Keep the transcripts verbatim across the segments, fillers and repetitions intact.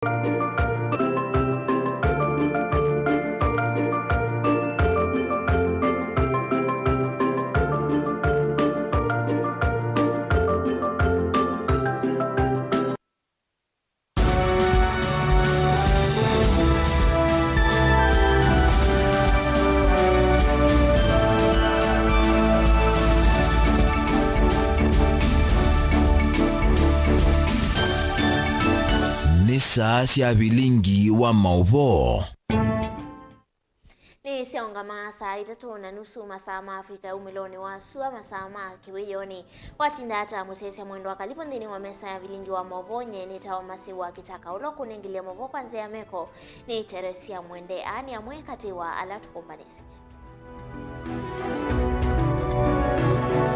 Nĩ saa sya vilingi wa maũvoo. Nĩ syaũngama saa itatũ na nusu masaa ma Afrika ya umĩlonĩ wa sua, masaa ma kĩwĩonĩ. Watinda ata mũsyaĩĩsya mwendwa? Kalivu nthĩnĩ wa mesa ya vilingi wa maũvoo. Nyie nĩtawa Masi wa Kĩtaka. Ũla ũkũnengelya maũvoo kwa nzĩa ya meko nĩ Teresia Mwende. Aa nĩ amwe katĩ wa ala tũkũmbanĩsye.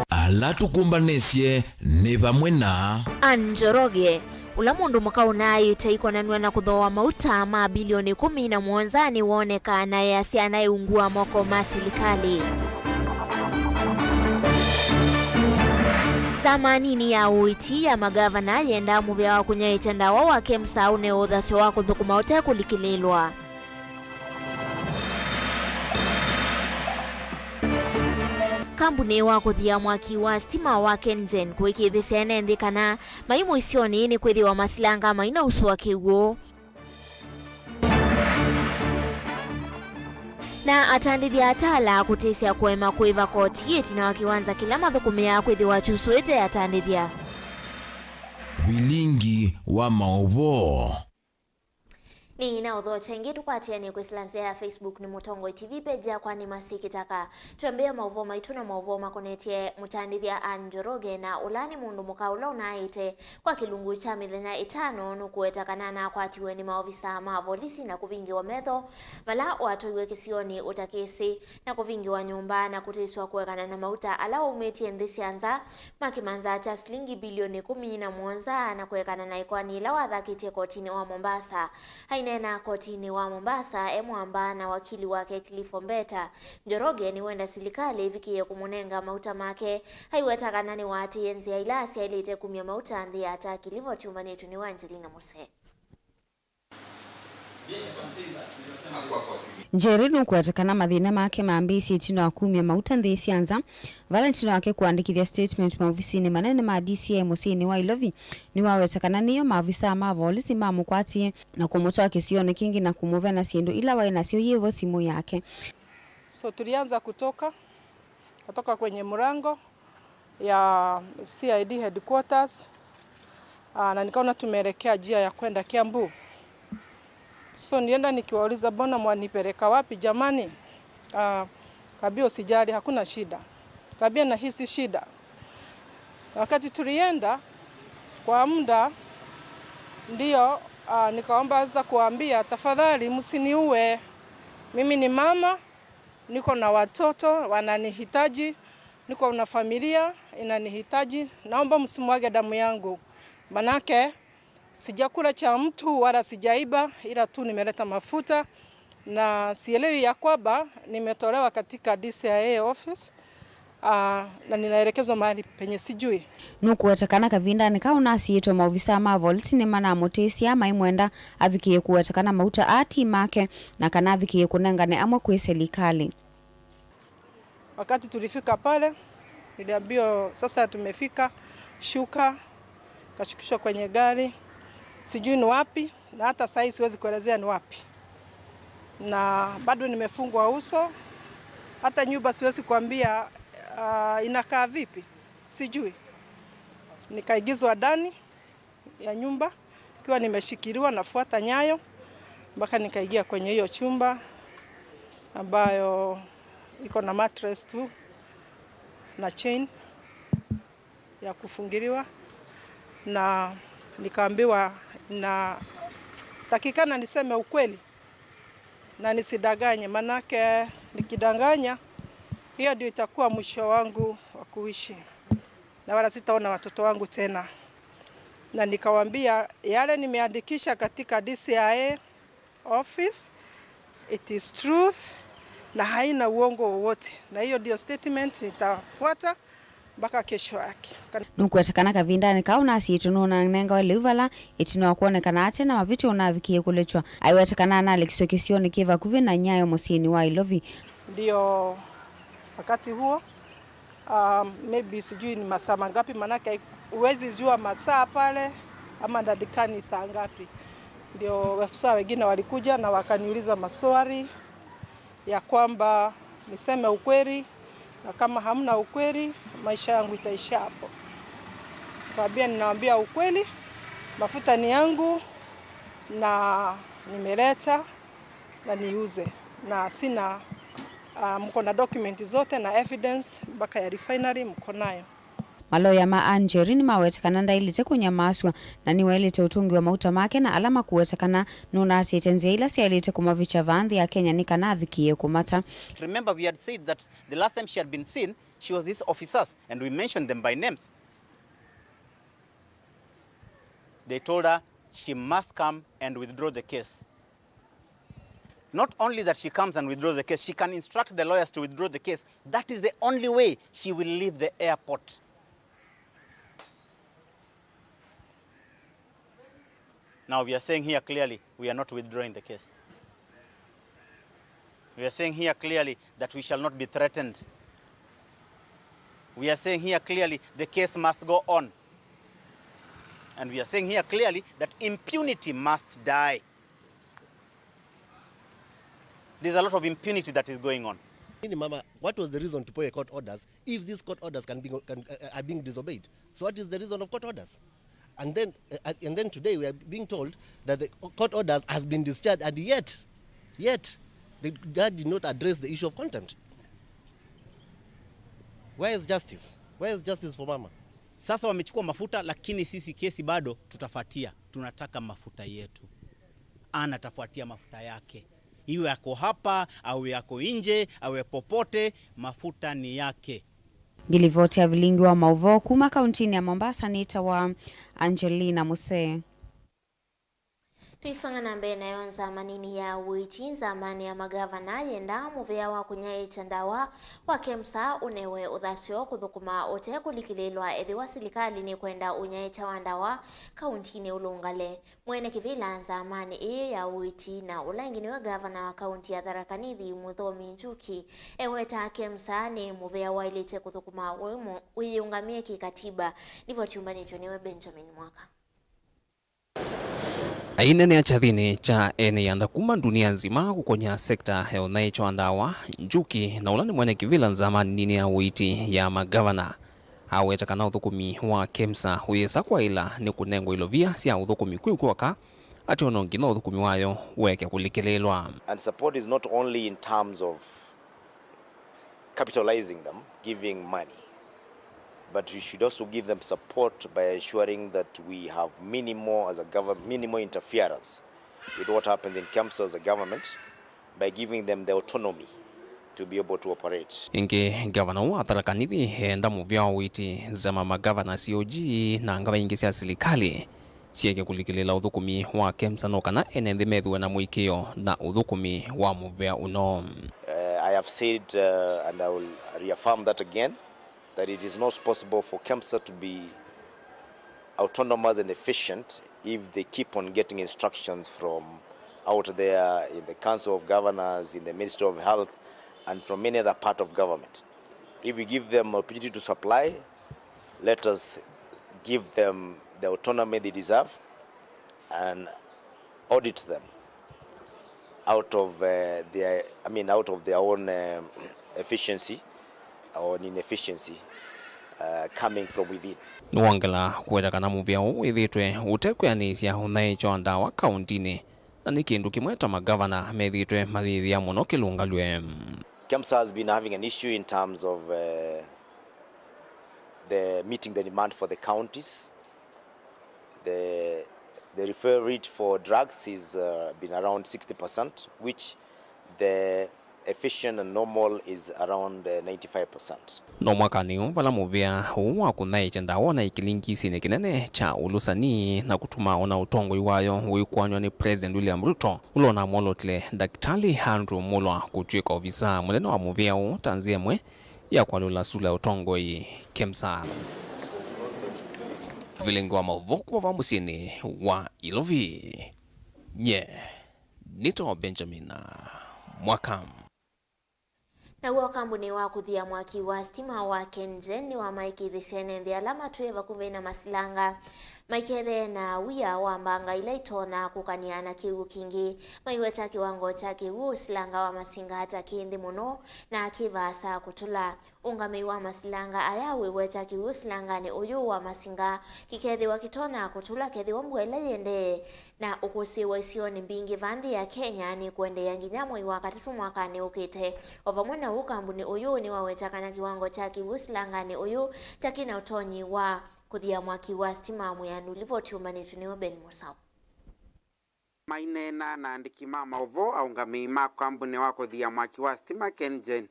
Ala tũkũmbanĩsye nĩ vamwe na Anne Njoroge, ũla mũndũ mũka ũnaaĩte ikonanw'a na kũthooa mauta ma bilioni ĩkũmi na mũonza nĩwoonekaa na easya naĩ ungu wa moko ma silikalĩ. Nzama nini ya ũiiti ya magavana yendaa mũvĩa wa kũnyaĩĩkya ndawa wa KEMSA ũnee ũthasyo wa kũthũkũma ũtekũlikĩlĩĩlwa. Kambunĩ wa kũthia mwaki wa sitima wa KenGen kũĩkĩĩthĩsya ene nthĩ kana mai mũisyonĩ nĩ kwĩthĩwa masilanga mai na ũsũa kĩw'ũ. Na atandĩthya ataalaa kũtĩsya kũema kũĩva koti ĩtina wa kĩwanza kĩla mathũkũmĩaa kwĩthĩwa kyusũĩte atandĩthya. Vilingi wa maũvoo. Nĩ na ũthokya ĩngĩ tũkwatĩanĩe kwĩsĩla nzĩa ya Facebook nĩ Mũtongoi T V page yakwa nĩ Masi Kĩtaka. Twĩambĩĩa maũvoo maitũ na maũvoo makonetye mũtandĩthya Anne Njoroge, na ũla nĩ mũndũ mũka ũla ũnaaĩte kwa kĩlungu kya mĩthenya ĩtano nũkũweta kana nakwatiwe nĩ maovisaa ma volisi na kũvingĩwa metho vala watwaiwe kĩsionĩ ũtakĩsĩ, na kũvingĩwa nyũmba na kũtĩswa kũekana na mauta ala waumĩtye nthĩ sya nza ma kĩmanza kya silingi bilioni ĩkũmi na mũonza na kũekana na ĩkoani ĩla wathakĩtye kotinĩ wa Mombasa. Aineena kotinĩ wa Mombasa e mwamba na wakili wake Cliff Ombeta, Njoroge nĩwenda silikalĩ ĩvikĩĩe kũmũnenga mauta make. Aiweta kana nĩwaatĩĩe nzĩa ila asyaĩlĩte kumya mauta nthĩ ya Turkey. Livoti yũmbanĩtw'e nĩ wa Angelina Muse. Njeri nũkũweta kana mathĩna make mambĩĩsye ĩtina wa kumya mauta nthĩ sya nza, vala ĩtina wake kũandĩkĩthya statement maovisinĩ manene ma D C I mũsyĩnĩ wa Ilovi, nĩwaweta kana nĩyo maovisaa ma volisi mamũkwatie na kũmũtwaa kĩsionĩ kĩngĩ na kũmũvena syĩndũ ila waĩ nasyo, yĩvo simũ yake. So tulianza kutoka, kutoka kwenye mlango ya C I D headquarters, ah, na nikaona tumeelekea njia ya kwenda Kiambu. So nilienda nikiwauliza, "Mbona mwanipeleka wapi jamani?" Ah, kaambia, "Usijali, hakuna shida." Kaambia, "Nahisi shida." Wakati tulienda kwa muda, ndio, ah, nikaomba sasa kuambia, "Tafadhali msiniue. Mimi ni mama, niko na watoto wananihitaji, niko na familia inanihitaji. Naomba msimwage damu yangu. Manake sijakula cha mtu wala sijaiba, ila tu nimeleta mafuta, na sielewi ya kwamba nimetolewa katika D C I A office, ah, na ninaelekezwa mahali penye sijui." Nũkũweta kana kavindanĩ kau nasiĩtwe, maovisaa ma volisi nĩmanamũtĩsya maimwenda avikĩĩe kũweta kana mauta aa ti make na kana avikĩĩe kũnengane amwe kwĩ silikalĩ. Wakati tulifika pale, niliambiwa, "Sasa tumefika, shuka." Kashukishwa kwenye gari, sijui ni wapi, na hata saa hii siwezi kuelezea ni wapi, na bado nimefungwa uso. Hata nyumba siwezi kuambia, ah, inakaa vipi, sijui. Nikaingizwa ndani ya nyumba, nikiwa nimeshikiliwa, nafuata nyayo mpaka nikaingia kwenye hiyo chumba ambayo iko na mattress tu na chain ya kufungiliwa, na nikaambiwa natakikana niseme ukweli na nisidanganye, manake nikidanganya, hiyo ndio itakuwa mwisho wangu wa kuishi na wala sitaona watoto wangu tena. Na nikawaambia, "Yale nimeandikisha katika D C I A office, it is truth na haina uongo wowote, na hiyo ndio statement nitafuata." mpaka kesho yake. Nũkweta kana kavindanĩ kau ũnasyaĩtwe nũnanengawe lĩu vala ĩtina wa kwonekana ate na mavĩtyo ũnavikĩie kũlĩtw'a. Aiweta kana analekiswe kĩsionĩ kĩ vakuvĩ na Nyayo mũsyĩnĩ wa Ilovi. Ndio wakati huo, um, maybe sijui ni masaa mangapi, manake huwezi jua masaa pale ama dakikani saa ngapi. Ndio afisa wengine walikuja na wakaniuliza maswali ya kwamba niseme ukweli, na kama hamna ukweli, maisha yangu itaisha hapo. Kaambia, ninaambia ukweli, mafuta ni yangu na nimeleta na niuze, na sina, ah, mko na document zote na evidence mpaka ya refinery mko nayo. Maloya ma Angeri nĩmaweta kana ndaĩlĩte kũnyamaasw'a na nĩwaĩlĩte ũtũngĩwa mauta make na ala makũweta kana nũnasĩte nzĩa ila syaĩlĩte kũmavikya vaa nthĩ ya Kenya nĩ kana avikĩĩe kũmata. Remember, we had said that the last time she had been seen, she was these officers, and we mentioned them by names. They told her she must come and withdraw the case. Not only that she comes and withdraws the case, she can instruct the lawyers to withdraw the case. That is the only way she will leave the airport. Now we are saying here clearly, we are not withdrawing the case. We are saying here clearly that we shall not be threatened. We are saying here clearly, the case must go on. And we are saying here clearly that impunity must die. There's a lot of impunity that is going on. Nini mama, what was the reason to pay court orders if these court orders can be, can, uh, are being disobeyed? So what is the reason of court orders? And then, uh, and then today we are being told that the court orders has been discharged, and yet, yet the judge did not address the issue of contempt. Where is justice? Where is justice for mama? Sasa wamechukua mafuta, lakini sisi kesi bado tutafuatia. Tunataka mafuta yetu. Anatafuatia mafuta yake. Iwe ako hapa, awe ako nje, awe popote, mafuta ni yake. Ngilivoti ya vilingi wa mauvoo kuma kauntinĩ ya Mombasa nĩtawa Angelina Musee. Tũisonga na mbee nayo nzama nini ya ũiiti, nzamanĩ ya magavana yenda mũvĩa wa kũnyaĩĩkya ndawa wa KEMSA ũnewe ũthasyo kũthũkũma ũte kũlikĩlĩĩlwa ethĩwa silikalĩ nĩkwenda ũnyaĩĩkya wa ndawa kauntinĩ ũlũngale. Mwene kĩvĩla nzamanĩ ĩĩ ya ũiiti na ũla ĩngĩ nĩwe gavana wa kaunti ya Tharaka Nithi, Mũthomi Njuki, ewetaa KEMSA nĩ mũvĩa waĩlĩte kũthũkũma wĩyĩũngamĩe kĩkatiba. Livoti yumbanĩtw'e nĩwe Benjamin Mwaka. Aineenea kyathĩnĩ kya ene ianda kuma ndunia nzima kũkony'a sekta ya ũnyaĩĩkya wa ndawa, Njuki, na ũla nĩ mwene kĩvĩla nzamanĩ nini ya ũiiti ya magavana, aweta kana ũthũkũmi wa KEMSA ũyĩsa kwaĩla nĩ kũnengwa ilovia sya ũthũkũmi kwĩ kw'oka, atĩ o no nginya ũthũkũmi wayo ũeke kũlikĩlĩĩlwa. And support is not only in terms of capitalizing them, giving money, but we should also give them support by ensuring that we have minimal, as a government, minimal interference with what happens in KEMSA as a government by giving them the autonomy to be able to operate. Ĩngĩ, ngavana wa Tharaka Nithi eenda mũvĩa wa ũiiti, nzama magavana, C O G, na ngavana ingĩ sya silikalĩ syĩke kũlikĩlĩĩla ũthũkũmi wa KEMSA no kana ene nthĩ methĩwe na mũĩkĩĩo na ũthũkũmi wa mũvĩa ũno. Uh, I have said, uh, and I will reaffirm that again, that it is not possible for KEMSA to be autonomous and efficient if they keep on getting instructions from out there in the Council of Governors, in the Ministry of Health, and from any other part of government. If we give them opportunity to supply, let us give them the autonomy they deserve and audit them out of, uh, their, I mean, out of their own, um, efficiency or inefficiency, uh, coming from within. Nĩwongela kũweta kana mũvĩa ũũ wĩthĩĩtwe ũtekwĩanĩsya ũnyaĩĩkyo wa ndawa kaũntinĩ, na nĩ kĩndũ kĩmwe ta magavana methĩĩtwe mayĩyĩa mũno kĩlũngalw'e. KEMSA has been having an issue in terms of, uh, the meeting the demand for the counties. The, the referral rate for drugs is, uh, been around sixty percent, which the efficient and normal is around, uh, ninety-five percent. No mwakanĩ ũũ vala mũvĩa ũũ wa kũnyaĩĩkya ndawa ũnaĩ kĩlingisinĩ kĩnene kya ũlũsani na kũtuma ona ũtongoi wayo ũĩkũanw'a nĩ President William Ruto, ũla ũnamwolotile Ndakitali Andrew Mulwa kũtw'ĩka ovisaa mũnene wa mũvĩa ũũ ta nzĩa ĩmwe ya kwalũla sula ya ũtongoi, KEMSA. Vilingi wa maũvoo kuma vaa mũsyĩnĩ wa Ilovi. Nye nĩtawa Benjamin Mwaka. Naw'o kambuni wa kũthia mwaki wa sitima wa KenGen nĩwamaĩkĩĩthĩsye ene nthĩ ala matwĩe vakuvĩ na masilanga maikethe na wia wa mbanga ila itonya kũkany'a na kĩw'ũ kingĩ. Maiweta kĩwango kya kĩw'ũ silanga wa Masinga ta kĩ nthĩ mũno na kĩ vaasa kũtũla. Ũngamĩi wa masilanga aya wĩweta kĩw'ũ silanganĩ ũyũ wa Masinga kĩkethĩwa kĩtonya kũtũla kethĩwa mbua ĩla yĩendee na ũkũsĩĩwa isionĩ mbingĩ va nthĩ ya Kenya nĩkũendeea nginya mwei wa katatũ mwakanĩ ũkĩte. O vamwe na ũu, kambuni ũyũ nĩwaweta kana kĩwango kya kĩw'ũ silanganĩ ũyũ ta kĩna ũtonyi wa kũthia mwaki wa sitima mwĩanu. Livoti yũmbanĩtw'e nĩwe Ben Mũsaũ. Maineena na andĩki ma maũvoo, aũngamĩi ma kambuni wa kũthia mwaki wa sitima KenGen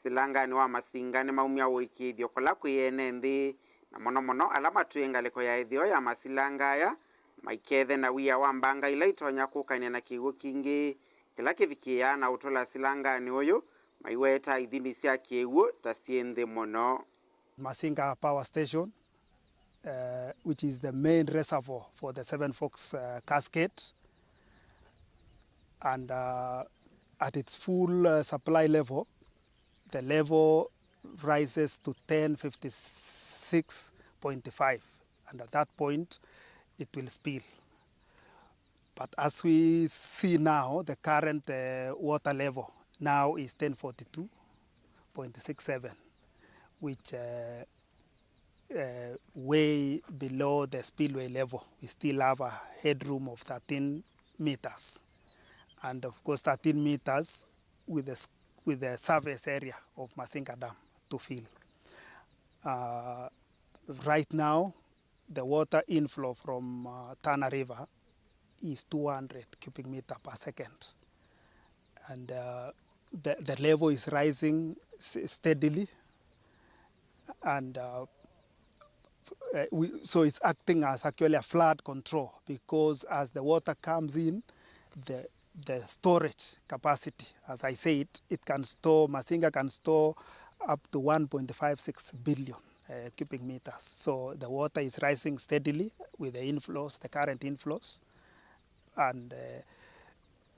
silanganĩ wa Masinga nĩmaumya ũĩkĩĩthyo kũla kwĩ ene nthĩ, na mũno mũno ala matwĩe ngalĩko ya ĩtheo ya masilanga aya, maikethe na wia wa mbanga ila itonya kũkany'a na kĩw'ũ kingĩ kĩla kĩvikĩĩaa na ũtũla silanganĩ ũyũ, maiweta ithimi sya kĩw'ũ ta syĩ nthĩ mũno. Masinga Power Station, uh, which is the main reservoir for the Seven Forks, uh, cascade. And, uh, at its full, uh, supply level, the level rises to ten fifty-six point five, and at that point, it will spill. But as we see now, the current, uh, water level now is ten forty-two point six seven, which, uh, uh, way below the spillway level. We still have a headroom of thirteen meters. And of course, thirteen meters with the s-, with the surface area of Masinga Dam to fill. Uh, right now, the water inflow from, uh, Tana River is two hundred cubic meter per second. And, uh, the, the level is rising s-, steadily. And, uh, f-, uh, we, so it's acting as actually a flood control, because as the water comes in, the, the storage capacity, as I said, it can store, Masinga can store up to one point five six billion, uh, cubic meters. So the water is rising steadily with the inflows, the current inflows. And, uh,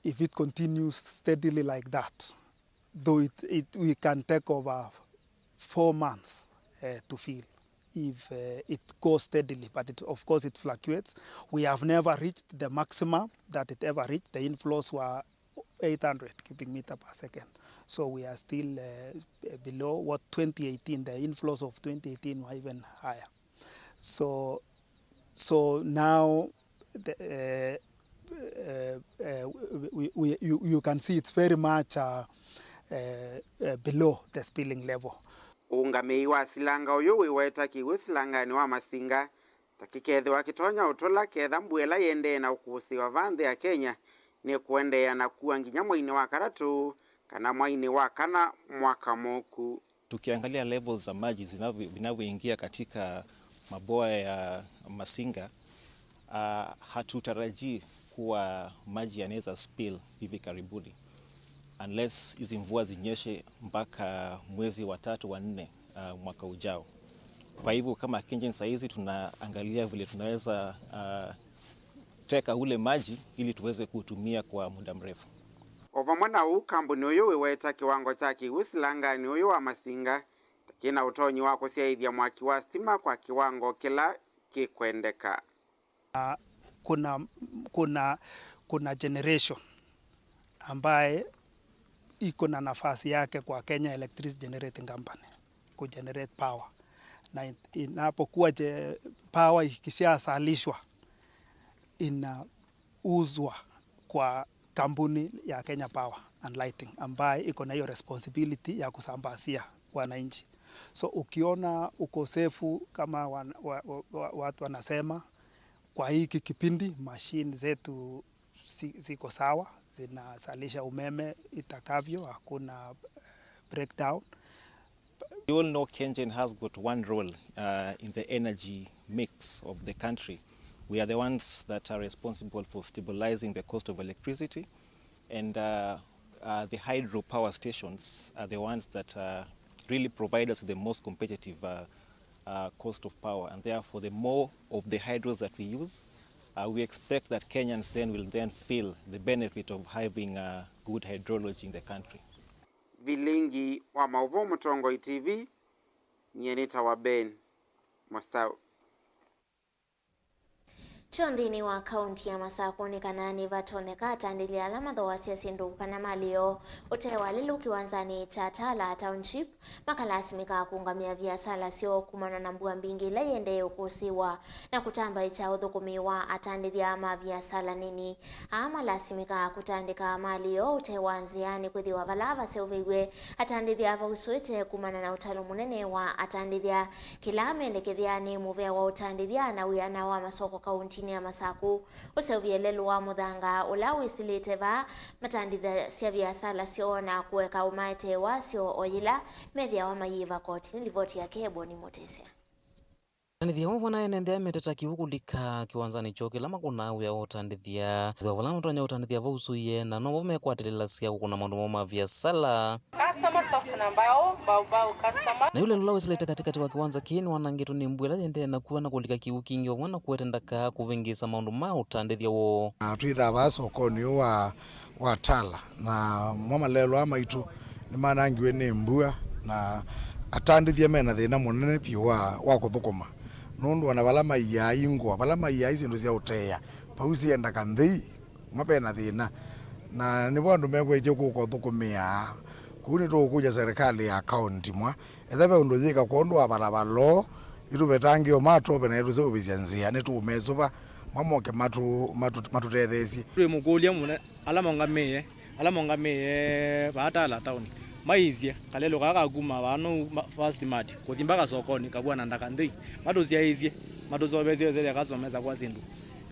if it continues steadily like that, though it, it, we can take over four months, uh, to fill if, uh, it goes steadily, but it, of course, it fluctuates. We have never reached the maximum that it ever reached. The inflows were eight hundred cubic meter per second. So we are still, uh, below what twenty eighteen, the inflows of twenty eighteen were even higher. So, so now, the, uh, uh, uh, we, we, you, you can see it's very much, uh, uh, uh, below the spilling level. Ũũngamĩi wa silanga ũyũ wĩweta kĩw'ũ silanganĩ wa Masinga ta kĩkethĩwa kĩtonya ũtũla ketha mbua ĩla yĩendee na ũkũsĩĩwa va nthĩ ya Kenya nĩkũendeea na kua nginya mweinĩ wa katatũ kana mweinĩ wa kana mwaka mũkũ. Tukiangalia levels za maji zinavyo-, vinavyoingia katika mabwawa ya Masinga, ah, hatutarajii kuwa maji yanaweza spill hivi karibuni, unless hizi mvua zinyeshe mpaka mwezi wa tatu, wa nne, ah, mwaka ujao. Kwa hivyo, kama KenGen, saa hizi tunaangalia vile tunaweza, ah, teka ule maji ili tuweze kuutumia kwa muda mrefu. O vamwe na ũu, kambuni ũyũ wĩweta kĩwango kya kĩw'ũ silanganĩ ũyũ wa Masinga ta kĩna ũtonyi wa kũsyaĩthya mwaki wa sitima kwa kĩwango kĩla kĩkwendeka. Ah, kuna, kuna, kuna generation ambaye iko na nafasi yake kwa Kenya Electricity Generating Company kugenerate power. Na in-, inapokuwa je-, power ikishazalishwa, inauzwa kwa kampuni ya Kenya Power and Lighting ambaye iko na hiyo responsibility ya kusambazia wananchi. So ukiona ukosefu kama wan-, wa, wa, wa, watu wanasema, kwa hiki kipindi machine zetu si-, ziko sawa, zinazalisha umeme itakavyo, hakuna, eh, breakdown. You all know KenGen has got one role, uh, in the energy mix of the country. We are the ones that are responsible for stabilizing the cost of electricity, and, uh, uh, the hydro power stations are the ones that, uh, really provide us with the most competitive uh, uh, cost of power, and therefore the more of the hydros that we use, uh, we expect that Kenyans then will then feel the benefit of having uh, good hydrology in the country. Vilingi wa maũvoo Mũtongoi T V, nyie nĩtawa Ben Masau. Kyo nthĩnĩ wa kaunti ya Masakũ nĩ kana nĩvatonyeka atandĩthya ala mathooasya syĩndũ kana malĩ yoo ũtee wa lelũ kĩwanzanĩ kya Tala Township makalasimĩka kũũngamĩa viasala syoo kumana na mbua mbingĩ ĩla yĩendee ũkũsĩĩwa na kũtambaĩkya ũthũkũmi wa atandĩthya ma viasala nini. Aa malasimĩka kũtandĩka malĩ yoo ũtee wa nzĩa nĩkwĩthĩwa vala vaseũvĩw'e atandĩthya vausũĩte kumana na ũtalo mũnene wa atandĩthya. Kĩla mendekethya nĩ mũvea wa ũtandĩthya na wĩana wa masoko kauntinĩ ya Masakũ ũseũvye lelũ wa mũthanga ũla wĩsĩlĩte vaa matandĩthasya viasala syoo na kũeka ũmaetee wasyo o yĩla methĩawa mayĩva koti. Nĩ livoti ya Keboni Mũtesya. Atandĩthya amwe vana ene nthĩa meteta kĩw'ũ kũlika kĩwanzanĩ kyoo kĩla makũnaa wĩa wa ũtandĩthya. Ĩthĩwa vala matonya ũtandĩthya vausũie, na novo mekwatĩlĩlasya kũkũna maũndũ moo ma viasala. Customer soft na mbao, mbao, mbao, customer. Na yu lelũ ũla wĩsĩlĩte katĩkatĩ wa kĩwanza kĩĩ nĩwanangĩtwe nĩ mbua ĩla yĩendee na kua na kũlika kĩw'ũ kingĩ o vamwe na kũete ndaka kũvĩngĩĩsa maũndũ ma ũtandĩthya woo. Na twĩthaa vaa sokonĩ ũũ wa, wa Tala, na mo malelũ aa maitũ nĩmanangiwe nĩ mbua, na atandĩthya mena thĩna mũnene vyũ wa, wa kũthũkũma, nũndũ ona vala maiaa ingũa, vala maiaa syĩndũ sya ũteea, vau syĩ ndaka nthei, mo vena thĩna. Na nĩvo andũ mekwetye kũka ũthũkũmĩa. Kũu nĩtũkũkũlya serikali ya kaunti mwa, ethĩwa ve ũndũ yĩka kwondũ wa valava loo, ĩtũvetangĩe o matũve na ĩtũseũvĩsya nzĩa, nĩtũũmesũva mwa moke matũ-, matũ-, matũtetheesye. Twĩmũkũlya mũne ala maũngamĩe, ala maũngamĩe vaa Tala town, maisye kalelũ kaa ka kuma vaa nũu ma-, Fast Mart kũthi mbaka sokonĩ kavw'a na ndaka nthei, matũsyaĩĩsye, matũseũvĩsye, ethĩa customer mesa kwa syĩndũ,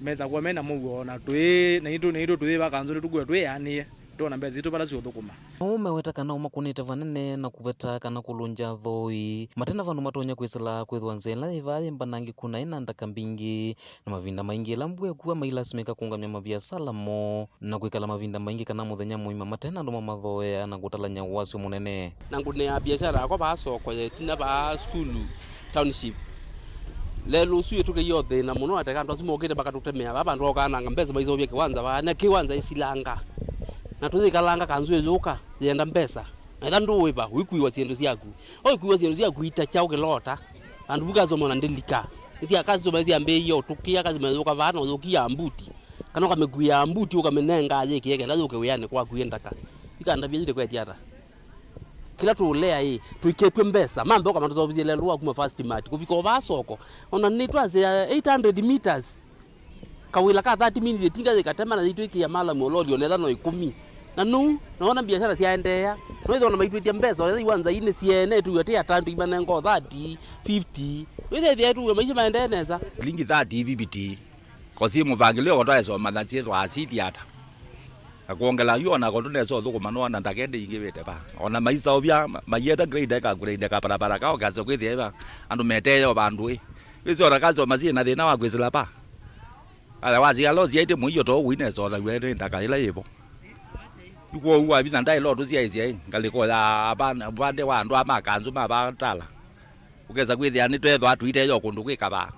mesa kwa mena mũuo, na twĩ, naitũ, naitũ twĩ va kanzũ nĩtũkwĩwa twĩanĩe, twona mbesa sitũ vala siũthũkũma. Nao meweta kana ũmakũnĩte vanene na kũveta kana kũlũngya athoi mate na vandũ matonya kwĩsĩla, kwĩthĩwa nzĩa ĩla yĩ vaa yĩ mbanangĩku na ĩna ndaka mbingĩ, na mavinda maingĩ ĩla mbua ĩkua mailasimĩka kũũngamya maviasala moo na kwĩkala mavinda maingĩ kana mũthenya mũima mate na andũ mamathoea na kũtalany'a wasyo mũnene. Na ngũnĩ ya biashara yakwa vaa soko ya ĩtina vaa sukulu township. Lelũ ũsu ĩtũkĩie o thĩna mũno, ateka andũ asu mokĩte makatũtemea vaa vandũ okananga mbesa maiseũvya kĩwanza vaa, na kĩwanza ĩsilanga. Na tũyĩkalanga kanzũ ĩyũka yĩenda mbesa. Na ĩla ndũĩva, ũikuiwa syĩndũ syaku. Ũikuiwa syĩndũ syaku ita kyaũ kĩlota. Vandũ vu customer ona ndĩlika. Nĩsya customer syambĩĩie ũtũkĩa, customer yũka vaa na ũyũkia mbuti. Kana ũkamĩkuĩa mbuti ũkamĩnenga yĩkĩe kenda yũke wĩanĩ kwaku ĩ ndaka. Ikandavya yu tĩkwetya ata? Kĩla tũũlea ĩ, tũikĩtw'e mbesa, mambe ũkamatũseũvĩsye lelũ wa kuma Fast Mart kũvika o vaa soko. Ona nĩtwasea eight hundred meters. Kawĩla ka thirty minutes ĩtinga yĩkatema na yĩitwĩkĩa malamu ololi onetha no ĩkũmi. Na nũu, noona biashara syaendeea. Noĩthwa na maitwĩtya mbesa onetha iwanza inĩ syene tũw'a tĩ atandũ imanenga o thirty, fifty. Wĩthethĩa tũw'a maisha maendee nesa. Lingi thirty fifty. Kosi mũvangĩlĩo kotwaĩsoma na syĩthwaa sithi ata. Na kwongela yu ona ko tũnesa ũthũkũma nũona ndakende ingĩvĩte va. Ona maisaũvya, ma-, maieta grade ĩka grade ka barabara kao kasa kwĩthĩa ĩva andũ meteeo vandũ ĩ. Wĩsĩ ona customer syĩ na thĩna wa kwĩsĩla pa. Ala wasika lo syaĩte mũio to ũinesa ũthaw'a nĩ ndaka ĩla yĩvo. Yu kwoou wavinya ndaĩ lo tũsyaĩsya ĩ, ngalĩko ya apa-, vande wa andũ aa ma kanzũ ma va Tala. Ũkesa kwĩthĩa nĩtwethwa tũiteeo kũndũ kwĩ kavaa.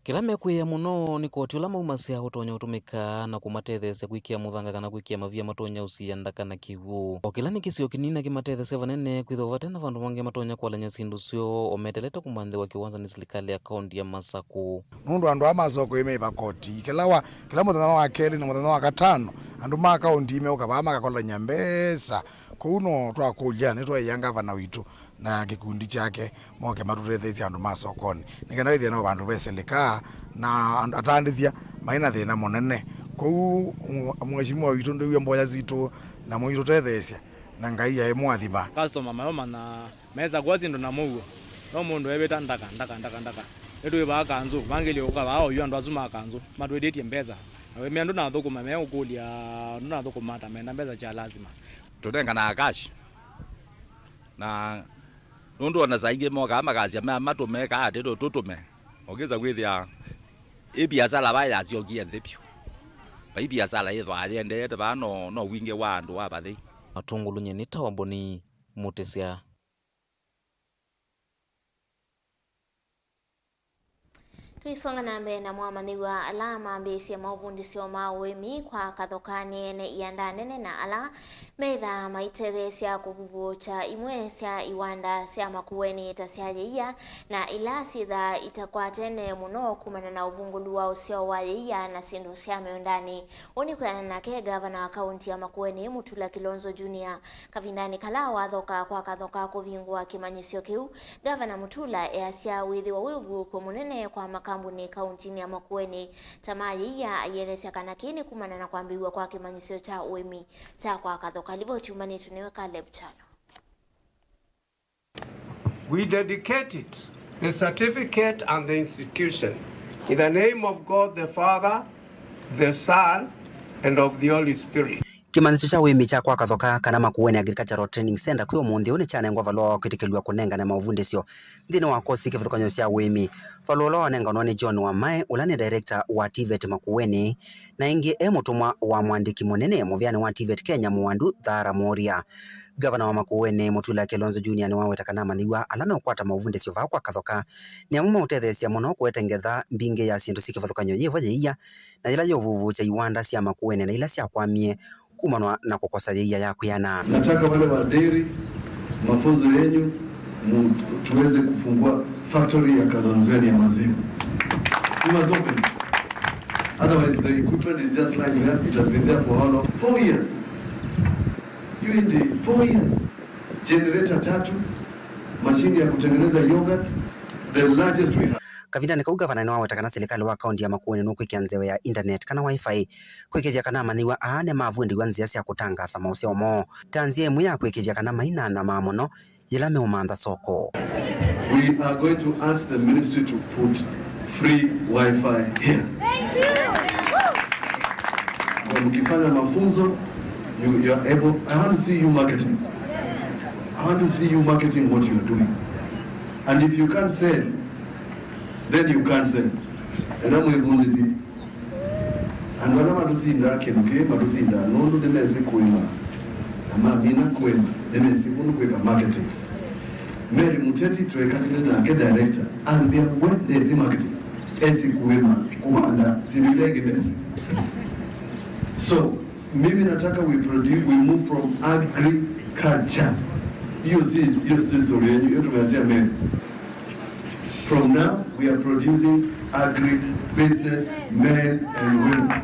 Kĩla mekwĩĩa mũno nĩ koti ũla maumasya ũtonya ũtũmĩka na kũmatetheesya kwĩkĩa mũthanga kana kwĩkĩa mavia matonya ũsiĩa ndaka na kĩw'ũ. O kĩla nĩ kĩsio kĩnini na kĩmatetheesya vanene, kwĩthĩwa vate na vandũ vangĩ matonya kwalany'a syĩndũ syoo, o metelete kũmanthĩwa kĩwanza nĩ silikalĩ ya kaunti ya Masakũ. Nũndũ andũ aa ma soko ĩmeiva koti kĩla wa, kĩla mũthenya wa kelĩ na mũthenya wa katano, andũ ma kaunti meũka vaa makakolany'a mbesa. Kũu no twakũlya, nĩtwaĩa ngavana witũ na kĩkundi kyake moke matũtetheesye andũ ma sokonĩ, nĩ kana wĩthĩe no vandũ vesĩlĩkaa na andũ atandĩthya maĩ na thĩna mũnene. Kwoou, mũ-, Mheshimiwa witũ ndwĩw'e mboya sitũ na mũitũtetheesya, na Ngai aĩmũathima. Customer mayomanya mesa kwa syĩndũ na mũuo, no mũndũ evĩta ndaka, ndaka, ndaka, ndaka. Nĩtwĩvaa kanzũ, vangĩlye ũka vaa oyu andũ asu ma kanzũ matwĩtĩtye mbesa. Na wĩmea ndũnathũkũma, meũkũlya ndũnathũkũma ata, menda mbesa kya lazima. Tũnenganaga cash. Na nũndũ ona saa ingĩ mokaa makasya ma-, matũme kaa atĩ tũ-, tũtũme, ũkĩsa kwĩthĩa ĩ biasala vaa yasyokie nthĩ vyũ. Vai biasala yĩthwaa yĩendeete vaa no, no wingĩ wa andũ wa vathei. Matungulu nyie nĩ ta wa Boni Mũtĩsya. Tũisonga na mbee na mwamanyĩw'a ala mambĩĩsye maũvundĩsyo ma ũĩmi kwa kathoka nĩ ene ianda nene na ala methaa maitetheesya kũvuvuũkya imwe sya iwanda sya Makueni ta sya yĩia na ila syĩthaa itakwatene mũno kumana na ũvungũlu wa ũsyao wa yĩia na syĩndũ sya mĩũndanĩ. Ũũ nĩ kwĩanana nake ngavana wa kaunti ya Makueni, Mutula Kilonzo Junior. Kavindanĩ kala wathoka kwa kathoka kũvingũa kĩmanyĩsyo kĩu, Ngavana Mutula easya wĩthĩwa wĩ ũvuũkyo mũnene kwa makambunĩ kauntinĩ ya Makueni ta ma yĩia, aielesya kana kĩĩ nĩ kumana na kwambĩĩw'a kwa kĩmanyĩsyo kya ũĩmi kya kwa kathoka. Livoti yumanĩtwe nĩwe Caleb Kyalo. We dedicate it, the certificate and the institution, in the name of God the Father, the Son, and of the Holy Spirit. Kĩmanyĩsyo kya ũĩmi kya kwa kathoka, kana Makueni Agricultural Training Center, kwĩ ũmũnthĩ ũũ nĩkyanengwa valũa wa kwĩtĩkĩlw'a kũnengane maũvundĩsyo nthĩnĩ wa kosi kĩvathũkany'o sya ũĩmi. Valũa ũla wanenganwa nĩ John Wamae, ũla nĩ director wa TVET Makueni, na ĩngĩ e mũtũmwa wa mũandĩki mũnene mũvĩanĩ wa TVET Kenya, Mũwandu Thara Mworia. Ngavana wa Makueni, Mutula Kilonzo Junior, nĩwaweta kana amanyĩw'a ala meũkwata maũvundĩsyo vaa kwa kathoka nĩ amwe meũtetheesya mũno kũete ngetha mbingĩ ya syĩndũ syĩ kĩvathũkany'o yĩvo yĩia, na yĩla yĩũvuvuũkya iwanda sya Makueni na ila syakwamie kumanwa na kũkosa yĩia ya kwĩana. Nataka wale wa dairy, mafunzo yenyu, mu-, tuweze kufungua factory ya Kalonzoweni ya maziwa. We must open. Otherwise, the equipment is just lying there. It has been there for how long? Four years. You indeed, four years. Generator tatu, mashine ya kutengeneza yogurt, the largest we have. Kavindanĩ kau, ngavana nĩwaweta kana silikalĩ wa kaunti ya Makueni nũkwĩkĩa nzeo ya internet kana Wi-Fi kwĩkĩĩthya kana amanyĩw'a aa nĩmavw'ĩndĩw'a nzĩa sya kũtangaasa maũseo moo ta nzĩa ĩmwe ya kwĩkĩĩthya kana mainanyamaa mũno yĩla meũmantha soko. We are going to ask the ministry to put free Wi-Fi here. Kwa mkifanya mafunzo, you, you are able, I want to see you marketing. I want to see you marketing what you are doing. And if you can't sell, then you can't sell. Enda mwĩvundĩsye. Andũ ala matũsindaa kĩndũ kĩĩ matũsindaa nũndũ nĩmesĩ kũĩma na mamina kũĩma nĩmesĩ kũndũ kwĩka marketing. Mary Muteti twekalile nake director ambĩa we ndesĩ marketing, esĩ kũĩma, kũvanda, syĩndũ ila ingĩ ndesĩ. So mimi nataka we produce, we move from agriculture. Hiyo si, hiyo si story yenyu, hiyo tumeachia Mary. From now, we are producing agribusiness men and women.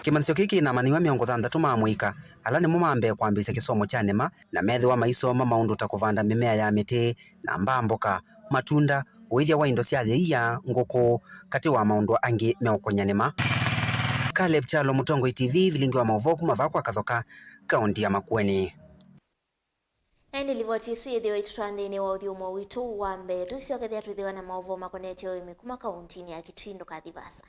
Kĩmanyĩsyo kĩĩ kĩna amanyĩw'a mĩongo thanthatũ ma mũika, ala nĩmo ma mbee kwambĩĩsya kĩsomo kya nĩma, na methĩwa maisoma maũndũ ta kũvanda mĩmea ya mĩtĩ, na mbaa mboka, matunda, ũĩthya wa indo sya yĩia, ngũkũ, katĩ wa maũndũ angĩ meũkũny'a nĩma. Caleb Kyalo, Mũtongoi TV, vilingi wa maũvoo kuma vaa kwa Kathoka, kaunti ya Makueni. Na ĩndĩ livoti ĩsu yĩthĩwa ĩtũtwaa nthĩnĩ wa ũthyũmũo witũ wa mbee. Tũisyokethya twĩthĩwa na maũvoo makonetye ũĩmi kuma kauntinĩ ya Kitui. Ndũkathi vaasa.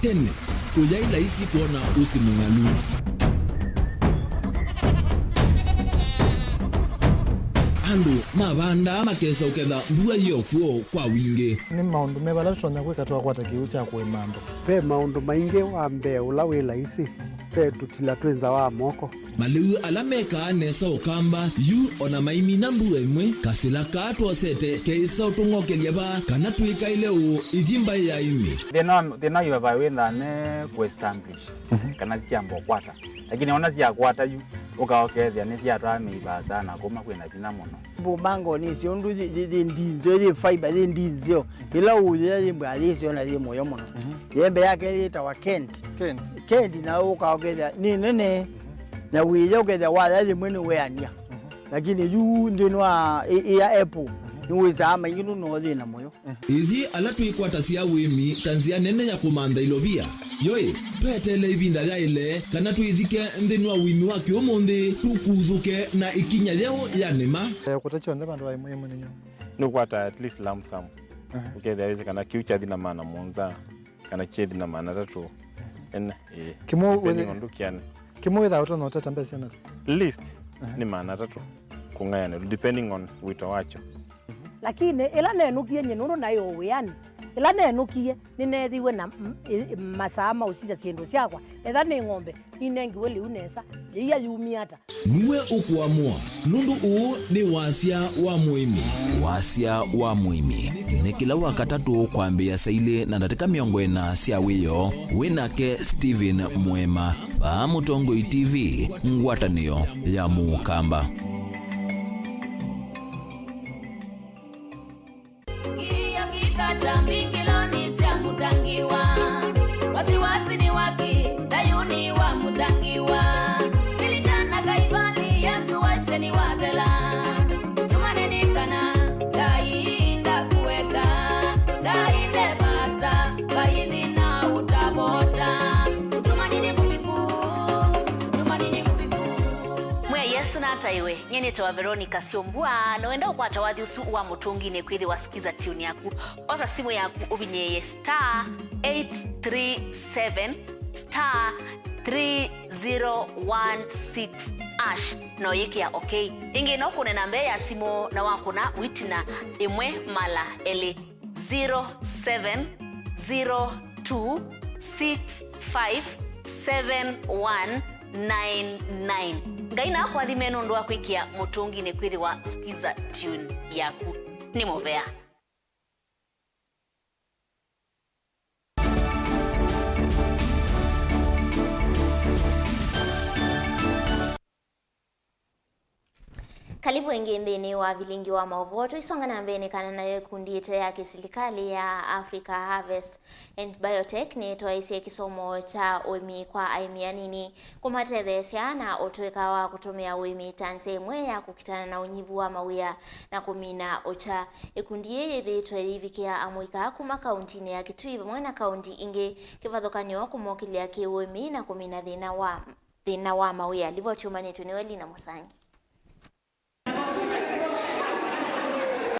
Tene, ũyaĩ laisi kwona ũsĩ mũng'alu. Andũ mavandaa makesa ũketha mbua yĩ o kw'o kwa wingĩ. Nĩ maũndũ meva ala tũtonya kwĩka twakwata kĩw'ũ kya kũĩma andũ? Ve maũndũ maingĩ. Wa mbee ũla wĩ laisi, ve tũtila twĩ nza wa moko. Malĩu ala mekaa nesa Ũkamba yu o na maimina mbua ĩmwe, kasĩla kaa twosete keĩsa ũtũng'okelya vaa kana twĩkaĩle ũũ ithi mbaĩ ya ĩmĩ. Thĩna wa, thĩna wa ivavai wĩthaa me kũ establish, mhm, kana syamba ũkwata. Lakini ona syakwata yu, ũka ũkethĩa nĩsyatwaa mĩi vaasa na kuma kwĩna vinya mũno. Mbũmbango nĩ syo ũndũ yĩ, yĩ, yĩ ndinzeo, yĩ fiber, yĩ ndinzeo. Ĩla ũyĩa yĩ mbwa yĩ syo na yĩ mũyo mũno. Mhm. Yembe yake yĩtawa Kent. Kent. Kent na ũka ũkethĩa nĩ nene. Na wĩya ũkethĩa waya yĩmwe nĩ weania. Mhm. Lakini yu nthĩnĩ wa ĩ, ĩ ya apple, mhm, nĩ wĩsaa maingĩ nũno thĩna mũyo. Ithyĩ ala twĩkwatasya ũĩmi ta nzĩa nene ya kũmantha ilovia, yoĩ, tweteele ĩvinda yaĩle kana twĩthike nthĩnĩ wa ũĩmi wa kĩũmũnthĩ, tũkuthũke na ĩkinya yeũ ya nĩma. Eh, kũta kyonthe vandũ va ĩmwe ĩmwe nĩ nyũmba. Nĩũkwata at least lump sum. Aha. Ũkethĩa wĩsĩ kana kĩu kyathi na maana mũonza, kana kĩthi na maana atatũ. Ene, ĩĩ. Kĩmwe depending wĩthĩ-, on ndũkĩanĩ. Kĩmwe wĩthaa ũtonya ũtata mbesa na? Least, aha, nĩ maana atatũ. Kũ Kũng'ayanĩlwa, depending on wĩto wakyo. Lakini ĩla nenũkie nyie, nũndũ naĩ o wĩanĩ, ĩla nenũkie, nĩneethĩiwe na m- ĩ- masaa ma ũsisya syĩndũ syakwa, etha nĩ ng'ombe, ninengiwe lĩu nesa, yĩia yumie ata. Nue ũkũamũa, nũndũ ũũ nĩ Wasya wa Mũĩmi. Wasya wa Mũĩmi nĩ kĩla Wakatatũ kwambĩĩa saa ilĩ na ndatĩka mĩongo ĩna sya wĩoo, wĩ nake Stephen Mũema, vaa Mũtongoi T V, ngwatanĩo ya Mũkamba. Kilio kikata mbingiloni sya Mũtangiwa. Wasiwasi ni waki thayuni wa Mũtangiwa. Lilikana Kaivali, Yesu waisye nĩwathela. Tumaini nĩ kana Ngai ndakueka, Ngai ndevasa, Ngai thĩna ũtavota. Tumaini nĩ mũviku, tumaini nĩ mũviku. Mwĩa Yesu nataĩwe. Nyie nĩtawa Veronica Syombua, na wenda ũkwata wathi ũsu wa Mũtũnginĩ kwĩthĩwa Skiza Tune yaku, osa simũ yaku ũvinyĩĩe star eight three seven star three zero one six hash, na ũyĩkĩa OK. Ĩngĩ no kũne namba ya simũ na wakũna wĩtina ĩmwe mala elĩ. Zero seven zero two six five seven one nine nine. Ngai nakũathime nũndũ wa kwĩkĩa Mũtũnginĩ kwĩthĩwa Skiza Tune yaku. Nĩ mũvea. Kalivu ĩngĩ nthĩnĩ wa vilingi wa maũvoo. Tũisonga na mbee nĩ kana nayo ĩkundi ĩte ya kĩsilikalĩ ya Africa Harvest and Biotech nĩtwaĩsye kĩsomo kya ũĩmi kwa aĩmi anini, kũmatetheesya na ũtũĩka wa kũtũmĩa ũĩmi ta nzĩa ĩmwe ya kũkitana na ũnyivu wa mawĩa na kũmina ũkya. Ĩkundi yĩĩ yĩthĩĩtwe yĩivikĩa amũika kuma kauntinĩ ya Kitui vamwe na kaunti ingĩ kĩvathũkany'o kũmokĩlya kĩ-ũĩmi na kũmina thĩna wa thĩna wa mawĩa. Livoti yumanĩtw'e nĩ Welina Mũsangi.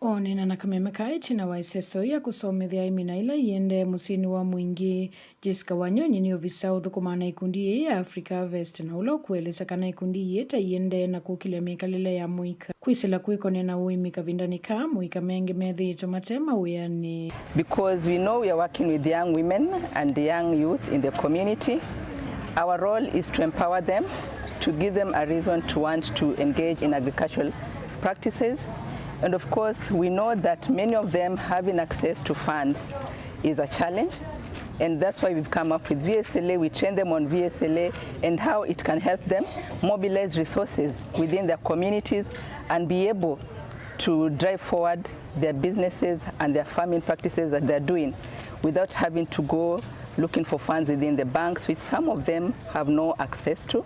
Oneena na kameme ka ĩtina wa ĩseso ya kũsomethya aĩmi na ila iendee mũsyĩnĩ wa Mwingi, Jessica Wanyonyi nĩ ovisa ũthũkũmaa na ĩkundi yĩĩ ya Africa Harvest, na ũla ũkũelesya kana ĩkundi yĩĩ ta iendee na kũkĩlya mĩkalĩle ya mũika. Kwĩsĩla kwĩkonĩa na ũĩmi kavindanĩ kaa, mũika mengĩ methĩĩtwe mate mawĩanĩ. Because we know we are working with young women and young youth in the community, our role is to empower them, to give them a reason to want to engage in agricultural practices. And of course, we know that many of them having access to funds is a challenge. And that's why we've come up with V S L A. We train them on V S L A and how it can help them mobilize resources within their communities and be able to drive forward their businesses and their farming practices that they're doing without having to go looking for funds within the banks, which some of them have no access to,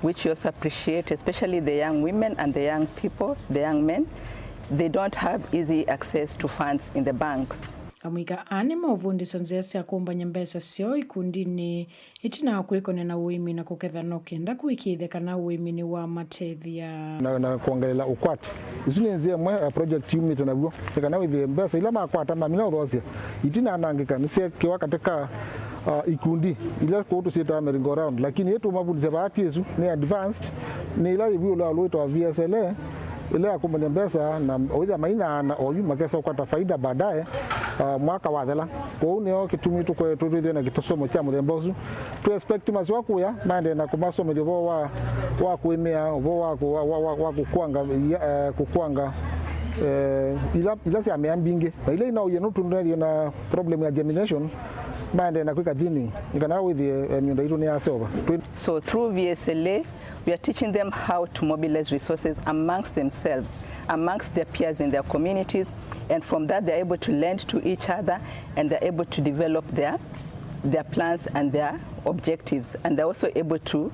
which we also appreciate, especially the young women and the young people, the young men. They don't have easy access to funds in the banks. Amũika aa nĩmeũvundĩswa nzĩa sya kũmbany'a mbesa syoo ikundinĩ ĩtina wa kwĩkonĩa na ũĩmi na kũketha no kenda kũĩkĩĩthya kana ũĩmi nĩwamatethya. Na, na kwongeleela ũkwati. Isu nĩ nzĩa ĩmwe ya project yumĩte naw'o. Nĩ kana wĩthĩe mbesa ila makwata mamina ũthoosya itinanangĩka nĩsyeekĩwa katĩ ka, uh, ikundi ila kũu tũsyĩtaa merry-go-round, lakini ĩĩ tũmavundĩsya vaa ti ĩsu, nĩ advanced, nĩ ĩla yĩ ĩũlũ wa ũndũ wĩtawa V S L A, ĩla ya kũmbany'a mbesa na wĩthĩa mainaana oyu makesa kũkwata faida baadaye, uh, mwaka wathela. Kwoou nĩyo kĩtumi tũkoetwe twĩthĩwe na kĩsomo kya mũthemba ũsu. Tũ expect masoa kũya maendee na kũmasomethya ũvoo wa, wa kũĩmĩa, ũvoo wa, kũ- wa, wa, wa, wa kũkwanga, ia- eh, kũkwanga, eh, ila, ila syamea mbingĩ na ila inaũie nũndũ tũnethĩwe na problem ya germination, maendee na kwĩka thinning nĩ kana wĩthĩe, eh, mĩũnda yitũ nĩyaseũva. Twĩ- So through V S L A, we are teaching them how to mobilize resources amongst themselves, amongst their peers in their communities, and from that they are able to lend to each other and they're able to develop their, their plans and their objectives, and they're also able to,